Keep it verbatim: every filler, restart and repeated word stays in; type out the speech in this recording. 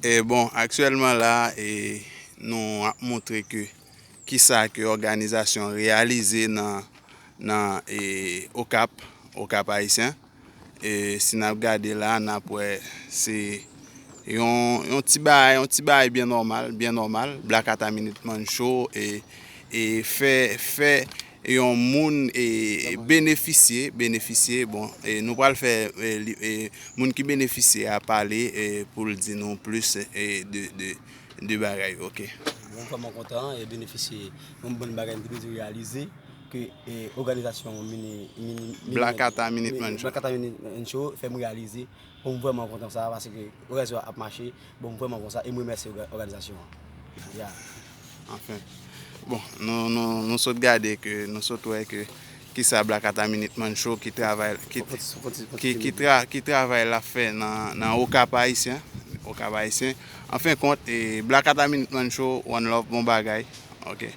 E bon, aktyèlman la, e, nou ap montre ke kisa ke òganizasyon reyalize nan, nan, e, Okap, Okap Ayisyen. E si n ap gade la, n ap wè se yon, yon ti bagay, yon ti bagay byen nòmal, byen nòmal. Black Ata Minuteman Show, e, e fè, fè yon moun, e, benefisye, benefisye. Bon, e nou pral fè, e, li, e, moun ki benefisye a pale, e, pou l di nou plis, e, de, de, de bagay, oke. Mwen vrèman kontan e benefisye yon bon bagay m te bezwen reyalize ke, e, òganizasyon mini, mini, mini, Black Ata Minuteman Show. Black Ata Minuteman Show fè m reyalize. Bon, m vrèman kontan sa, paske rezon ap mache. Bon, m vrèman kontan sa, e m remèsye òga-, òganizasyon an. Ya. Anfen. Bon, nou, nou, nou sot gade ke, nou sot wè ke kisa Black Ata Minuteman Show ki travay, ki, Fon ti, fon ti, fon ti ki, ki timid. Tra-, ki travay l ap fè nan, nan Okap Ayisyen, Okap Ayisyen. An fen kont, e, Black Ata Minuteman Show, one love, bon bagay. Oke.